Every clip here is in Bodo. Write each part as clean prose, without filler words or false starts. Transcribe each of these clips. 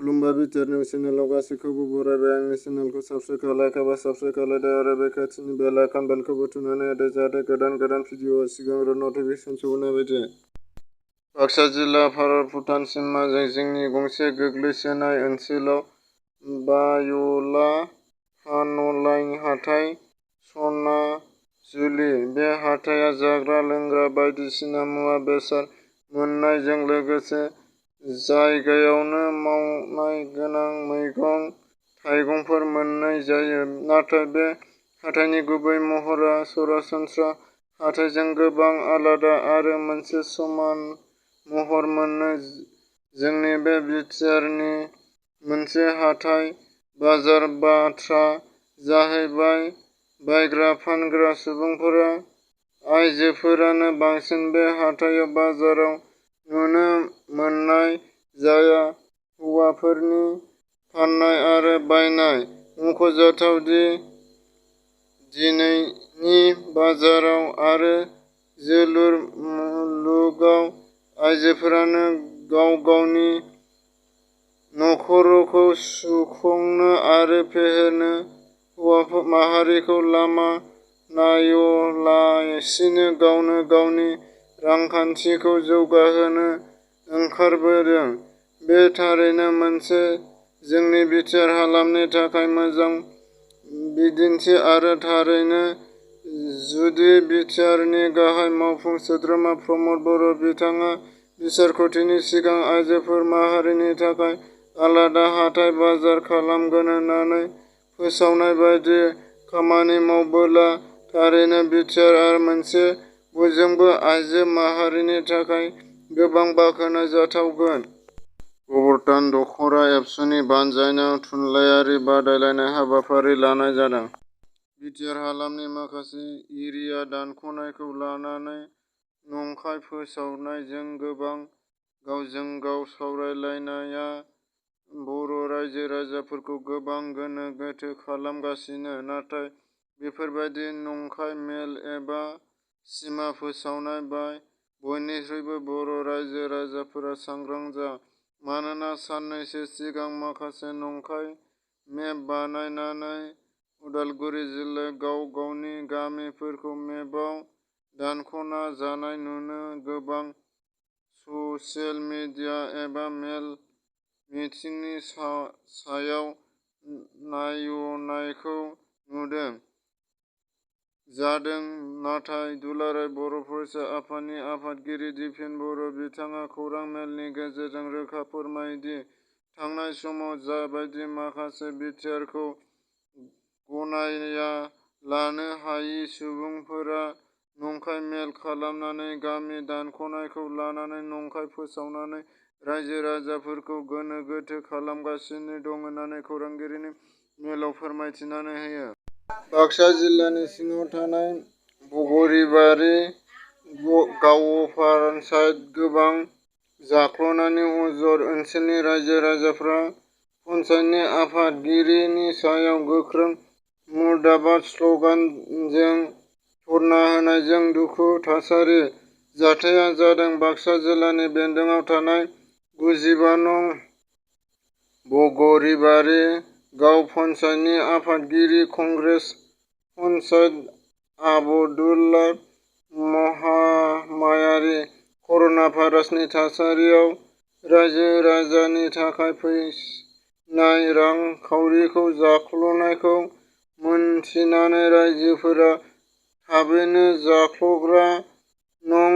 खुलुमबाय बिटिआर निउस चेनेलाव गासैखौबो बरायबाय। आंनि चेनेलखौ साबस्क्राइब खालायखाबा साबस्क्राइब खालायदो आरो बे खाथिनि बेल आइकन बेलखौबो थुनानै होदो जाहाथे गोदान भिडिअआ सिगांग्रो नटिफिकेसन सौहैनाय बायदि। बाक्सा जिल्ला भारत-भुटान सिमाजों जिंनि गंसे गोग्लैसोनाय ओनसोलाव बाय'ला फानलाय हाथाइ सनाजुलि। बे हाथाया जाग्रा लोंग्रा बायदिसिना मुवा बेसाद मोननायजों लोगोसे जायगायावनो मावनाय गोनां मैगं थाइगंफोर मोननाय जायो। नाथाय बे हाथाइनि गुबै महरा सरासनस्रा हाथाइजों गोबां आलादा आरो मोनसे समान महर मोनो। जोंनि बे बिटिआरनि मोनसे हाथाइ बाजार बाथ्रा जाहैबाय बायग्रा फानग्रा सुबुंफोरा आइजोफोरानो बांसिन बे हाथाइ बाजाराव नुनो मोननाय जाया। हौवाफोरनि फाननाय आरो बायनाय। मख'जाथाव दि दिनैनि बाजाराव आरो जोलुर मुलुगाव आइजोफोरानो गाव गावनि नखरखौ सुफुंनो आरो फेहेरनो हौवा माहारिखौ लामा नायालासिनो गावनो गावनि रांखान्थिखौ जौगाहोनो ओंखारबोदों। बे थारैनो मोनसे जोंनि बिटिआर हालामनि थाखाय मोजां बिदिन्थि आरो थारैनो जुदि बिटिआरनि गाहाय मावफुं सोद्रोमा प्रमद बर' बिथाङा बिसायख'थिनि सिगां आइजो माहारिनि थाखाय आलादा हाथाइ बाजार खालामगोन होननानै फोसावनाय बायदि खामानि मावबोला थारैनो बिटिआरआ मोनसे बयजोंबो आइजो माहारिनि थाखाय गोबां बाखनाय जाथावगोन। गबर्धन दख'रा एबसुनि बानजायनायाव थुनलाइयारि बादायलायनाय हाबाफारि लानाय जादों। बिटिआर हालामनि माखासे एरिया दानख'नायखौ लानानै नंखाय फोसावनायजों गोबां गावजों गाव सावरायलायनाया बर' रायजो राजाफोरखौ गोबां गोनो गोथो खालामगासिनो। नाथाय बेफोरबायदि नंखाय मेल एबा सिमा फोसावनाय बयनिख्रुइबो बर' रायजो राजाफोरा सांग्रां जा। मानोना साननैसो सिगां माखासे नंखाय मेप बानायनानै उदालगुरि जिल्लायाव गाव गावनि गामिफोरखौ मेपआव दानख'ना जानाय नुनो गोबां ससियेल मिडिया एबा मेल मिटिंनि सायाव नायनायखौ नुदों जादों। नाथाय दुलाराय बर' फरायसा आफादनि आफादगिरि दिपेन बर' बिथाङा खौरां मेलनि गेजेरजों रोखा फोरमायो दि थांनाय समाव जाबायदि माखासे बिटिआरखौ गनायना लानो हायि सुबुंफोरा नंखाय मेल खालामनानै गामि दानख'नायखौ लानानै नंखाय फोसावनानै रायजो राजाफोरखौ गोनो गोथो खालामगासिनो दं होननानै खौरांगिरिनि मेलाव फोरमायथिनानै होयो। बाक्सा जिल्लानि सिङाव थानाय बगरिबारि गावपन्सायत गोबां जाख्ल'नायनि अजद ओनसोलनि रायजो राजाफ्रा पन्सायतनि आफादगिरिनि सायाव गोख्रों मुर्दाबाद स्लगानजों धरना होनायजों दुखु थासारि। जाथाया जादों बाक्सा जिल्लानि बेन्दोंआव थानाय 95 नं. बगरिबारि गावपन्सायतनि आफादगिरि कंग्रेस पन्सायत आबदुल्ला महामायारि। कर'ना भाइरासनि थासारियाव रायजो राजानि थाखाय फैनाय रां खावरिखौ जाख्ल'नायखौ मोनथिनानै रायजोफोरा थाबैनो जाख्ल'ग्रा नं.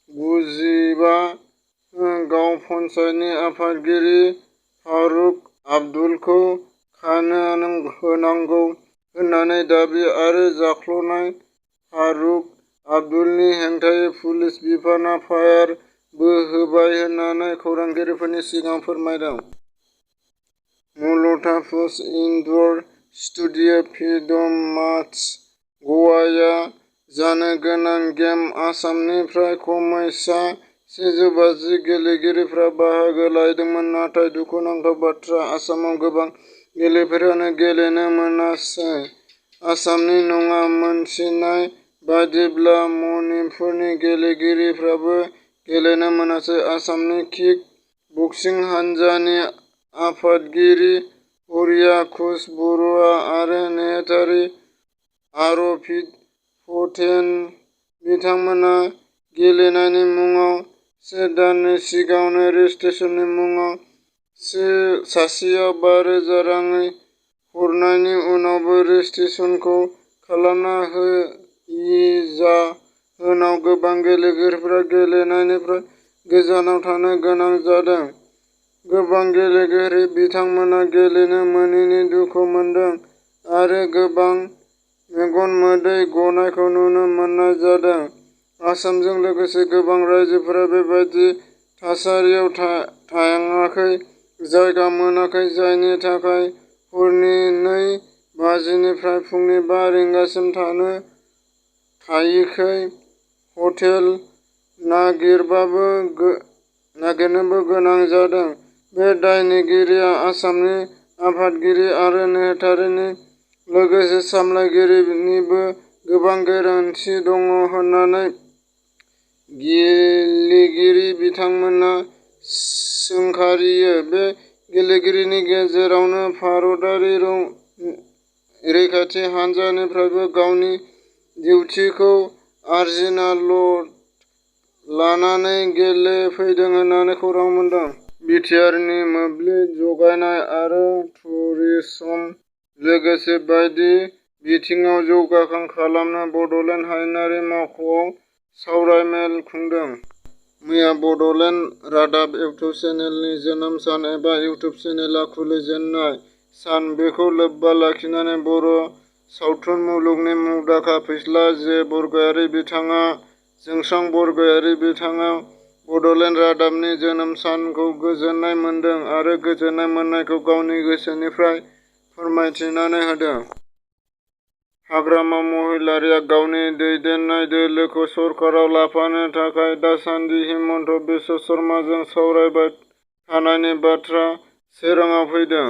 95 गावपन्सायतनि आफादगिरि फारुक आब्दुलखौ खानो होनांगौ होननानै दाबि आरो जाख्ल'नाय फारुक आब्दुलनि हेंथायै पुलिस बिफानआ फायार बो होबाय होननानै खौरांगिरिफोरनि सिगाङाव फोरमायदों। मलता प'स्ट इनड'र स्टुडिय' फिल्डमार्ट ग'वाया जानो गोनां गेम आसामनिफ्राय खमै सा 150 गेलेगिरिफोरा बाहागो लादोंमोन। नाथाय दुखुनांथाव बाथ्रा आसामाव गोबां गेलेगिरिफोरानो गेलेनो मोनासै। आसामनि नङा मोनथिनाय बायदिब्ला मणिपुरनि गेलेगिरिफोराबो गेलेनो मोनासै। आसामनि किक बक्सिं हानजानि आफादगिरि हरियाकुस बरुवा आरो नेहाथारि आर'पित पटेन बिथांमोना गेलेनायनि मुङाव से दाननि सिगाङावनो रेजिस्ट्रेशननि मुङाव सासेयाव 5,000 राङै हरनायनि उनावबो रेजिस्ट्रेशनखौ खालामनो हायि जाहोनाव गोबां गेलेगिरिफोरा गेलेनायनिफ्राय गोजानाव थानो गोनां जादों। गोबां गेलेगिरि बिथांमोना गेलेनो मोनैनि दुखु मोनदों आरो गोबां मेगन मोदै गनायखौ नुनो मोननाय जादों। आसामजों लोगोसे गोबां रायजोफोरा बेबादि थासारियाव थाङाखै, जायगा मोनाखै, जायनि थाखाय हरनि 2:50 निफ्राय फुंनि 5 रिंगासिम थायैखाय हटेल नागिरनोबो गोनां जादों। बे दायनिगिरिया आसामनि आफादगिरि आरो नेहाथारिनि लोगोसे सामलायगिरिनिबो गोबां गोरोन्थि दं होननानै गेलेगिरि बिथांमोना सोंखारियो। बे गेलेगिरिनि गेजेरावनो भारतारि रैखाथि हान्जानिफ्रायबो गावनि डिउटिखौ आर्जिना लानानै गेलेफैदों होनना खौरां मोनदों। बिटिआरनि मोब्लिब जगायनाय आरो टुरिजम लोगोसे बायदि बिथिङाव जौगाखां खालामनो बड'लेण्ड हायुंआरि मावख'आव सावरायमेल खुंदों। मैया बड'लेण्ड रादाब इउटुब चेनेलनि जोनोम सान एबा इउटुब चेनेलआ खुलिजेननाय सान। बेखौ लोब्बा लाखिनानै बर' सावथुन मुलुगनि मुंदांखा फिस्ला जे. बरगयारि बिथाङा जोंसां बरगयारि बिथाङा बड'लेण्ड रादाबनि जोनोम सानखौ गोजोननाय मोन्दों आरो गोजोननाय मोननायखौ गावनि गोसोनिफ्राय फोरमायथिनानै होदों। हाग्रामा महिलारीआ गावनि दैदेननाय दोलोखौ सरकाराव लाफानो थाखाय दासान्दि हिमन्त बिश्व शर्माजों सावरायबाय थानायनि बाथ्रा चेराङाव फैदों।